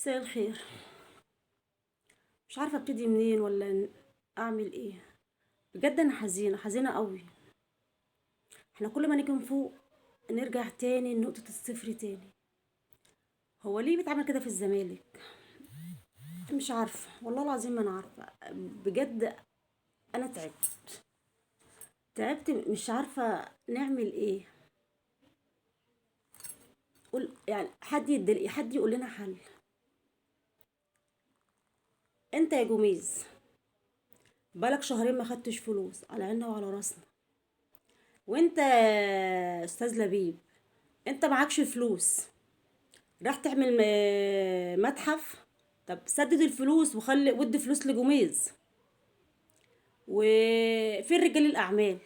مساء الخير. مش عارفة ابتدي منين ولا اعمل ايه. بجد انا حزينة حزينة قوي. احنا كل ما نيجي نفوق نرجع تاني لنقطة الصفر تاني. هو ليه بيتعمل كده في الزمالك؟ مش عارفة والله العظيم ما انا عارفة. بجد انا تعبت مش عارفة نعمل ايه. قول يعني حد يدل، حد يقول لنا حل. انت يا جوميز بقالك شهرين ما خدتش فلوس، على عيننا وعلى راسنا. وانت يا استاذ لبيب انت معكش فلوس، راح تعمل متحف. طب سدد الفلوس وخلي ودي فلوس لجوميز. وفين رجال الاعمال؟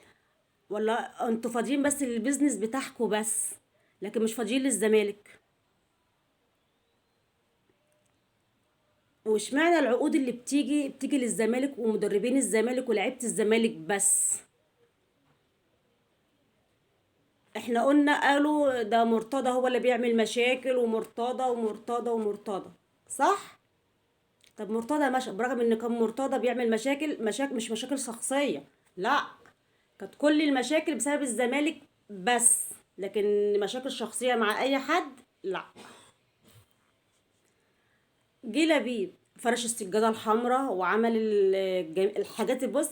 ولا انتوا فاضيين بس لل business بتاعكوا بس، لكن مش فاضيين للزمالك؟ واشمعنى العقود اللي بتيجي للزمالك ومدربين الزمالك ولاعيبه الزمالك بس؟ احنا قلنا قالوا ده مرتضى هو اللي بيعمل مشاكل، ومرتضى ومرتضى ومرتضى، صح؟ طب مرتضى ماشي، برغم ان كان مرتضى بيعمل مشاكل، مشاكل مش مشاكل شخصية، لا، كانت كل المشاكل بسبب الزمالك بس، لكن مشاكل شخصية مع اي حد لا. جه لبيب فرش السجادة الحمراء وعمل الحاجات، بص،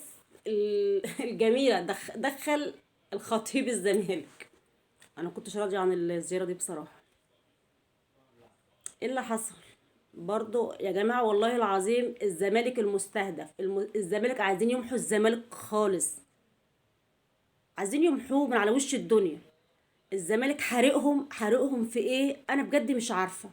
الجميلة، دخل الخطيب الزمالك. انا كنتش راضية عن الزيارة دي بصراحة. ايه اللي حصل برضو يا جماعة؟ والله العظيم الزمالك المستهدف، الزمالك عايزين يمحوا الزمالك خالص، عايزين يمحوه من على وش الدنيا. الزمالك حارقهم، حارقهم في ايه؟ انا بجد مش عارفة.